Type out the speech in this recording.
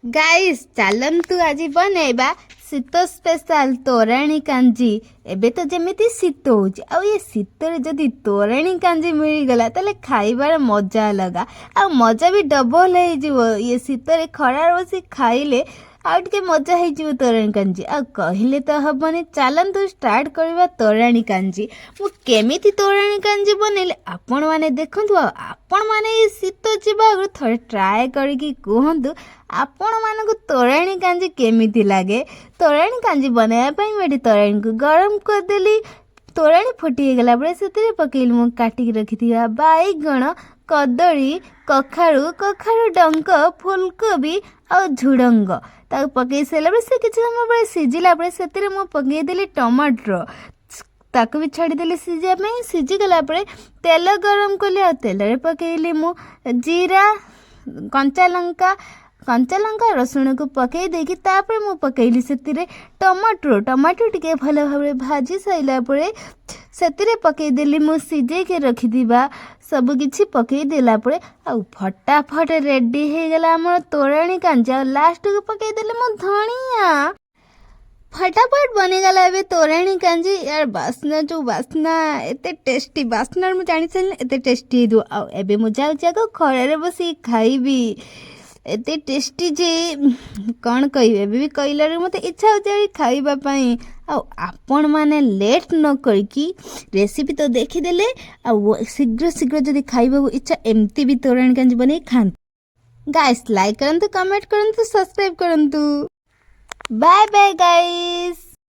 Guys, ଚାଲନ୍ତୁ ଆଜି ବନେଇବା ଶୀତ ସ୍ପେଶାଲ ତୋରାଣୀ କାଞ୍ଜି। ଏବେ ତ ଯେମିତି ଶୀତ ହେଉଛି, ଆଉ ଏ ଶୀତରେ ଯଦି ତୋରାଣୀ କାଞ୍ଜି ମିଳିଗଲା, ତାହେଲେ ଖାଇବାର ମଜା ଅଲଗା ଆଉ ମଜା ବି ଡବଲ ହେଇଯିବ। ଇଏ ଶୀତରେ ଖରାରେ ବସି ଖାଇଲେ ଆଉ ଟିକେ ମଜା ହେଇଯିବ ତୋରାଣୀ କାଞ୍ଜି। ଆଉ କହିଲେ ତ ହବନି, ଚାଲନ୍ତୁ ଷ୍ଟାର୍ଟ କରିବା ତୋରାଣୀ କାଞ୍ଜି। ମୁଁ କେମିତି ତୋରାଣୀ କାଞ୍ଜି ବନେଇଲି, ଆପଣମାନେ ଦେଖନ୍ତୁ। ଆଉ ଆପଣମାନେ ଏଇ ଶୀତ ଯିବା ଆଗରୁ ଥରେ ଟ୍ରାଏ କରିକି କୁହନ୍ତୁ, ଆପଣମାନଙ୍କୁ ତୋରାଣୀ କାଞ୍ଜି କେମିତି ଲାଗେ। ତୋରାଣୀ କାଞ୍ଜି ବନେଇବା ପାଇଁ ମୁଁ ଏଠି ତୋରାଣୀକୁ ଗରମ କରିଦେଲି। ତୋରାଣୀ ଫୁଟି ହେଇଗଲା ପରେ ସେଥିରେ ପକେଇଲି ମୁଁ କାଟିକି ରଖିଥିବା ବାଇଗଣ, କଦଳୀ, କଖାରୁ, କଖାରୁ ଡଙ୍କ, ଫୁଲକୋବି ଆଉ ଝୁଡ଼ଙ୍ଗ। ତାକୁ ପକେଇ ସାରିଲା ପରେ ସେ କିଛି ସମୟ ପରେ ସିଝିଲା ପରେ ସେଥିରେ ମୁଁ ପକେଇଦେଲି ଟମାଟର। ତାକୁ ବି ଛାଡ଼ିଦେଲି ସିଝିବା ପାଇଁ। ସିଝିଗଲା ପରେ ତେଲ ଗରମ କଲି ଆଉ ତେଲରେ ପକେଇଲି ମୁଁ ଜିରା, କଞ୍ଚା ଲଙ୍କା। କଞ୍ଚା ଲଙ୍କା, ରସୁଣକୁ ପକେଇ ଦେଇକି ତାପରେ ମୁଁ ପକେଇଲି ସେଥିରେ ଟମାଟୋ। ଟମାଟୋ ଟିକେ ଭଲ ଭାବରେ ଭାଜି ସାରିଲା ପରେ ସେଥିରେ ପକେଇଦେଲି ମୁଁ ସିଝେଇକି ରଖିଥିବା ସବୁକିଛି। ପକେଇ ଦେଲା ପରେ ଆଉ ଫଟାଫଟ ରେଡ଼ି ହେଇଗଲା ଆମର ତୋରାଣୀ କାଞ୍ଜି। ଆଉ ଲାଷ୍ଟକୁ ପକେଇଦେଲି ମୁଁ ଧଣିଆ। ଫଟାଫଟ ବନିଗଲା ଏବେ ତୋରାଣୀ କାଞ୍ଜି। ୟାର ବାସ୍ନା, ଯେଉଁ ବାସ୍ନା, ଏତେ ଟେଷ୍ଟି ବାସ୍ନାରେ ମୁଁ ଜାଣିସାରିଲି ଏତେ ଟେଷ୍ଟି ହେଇଥିବ। ଆଉ ଏବେ ମୁଁ ଯାଉଛି ଆଗ ଖରାରେ ବସିକି ଖାଇବି। ଏତେ ଟେଷ୍ଟି ଯେ କ'ଣ କହିବି, ଏବେ ବି କହିଲାରୁ ମୋତେ ଇଚ୍ଛା ହେଉଛି ଖାଇବା ପାଇଁ। ଆଉ ଆପଣମାନେ ଲେଟ୍ ନ କରିକି ରେସିପି ତ ଦେଖିଦେଲେ, ଆଉ ଶୀଘ୍ର ଶୀଘ୍ର ଯଦି ଖାଇବାକୁ ଇଚ୍ଛା, ଏମିତି ବି ତୋରାଣୀ କାଞ୍ଜି ବନେଇ ଖାଆନ୍ତୁ। ଗାଇସ୍, ଲାଇକ୍ କରନ୍ତୁ, କମେଣ୍ଟ କରନ୍ତୁ, ସବସ୍କ୍ରାଇବ୍ କରନ୍ତୁ। Bye bye guys.